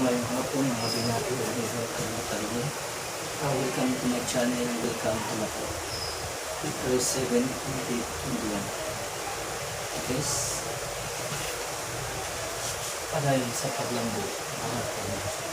Maayong hapon, mga binati ug tagilan. Welcome to my channel, welcome to Lapo. April 7, 2021. Okay, guys. Padayon sa paglambo, mga paglambo.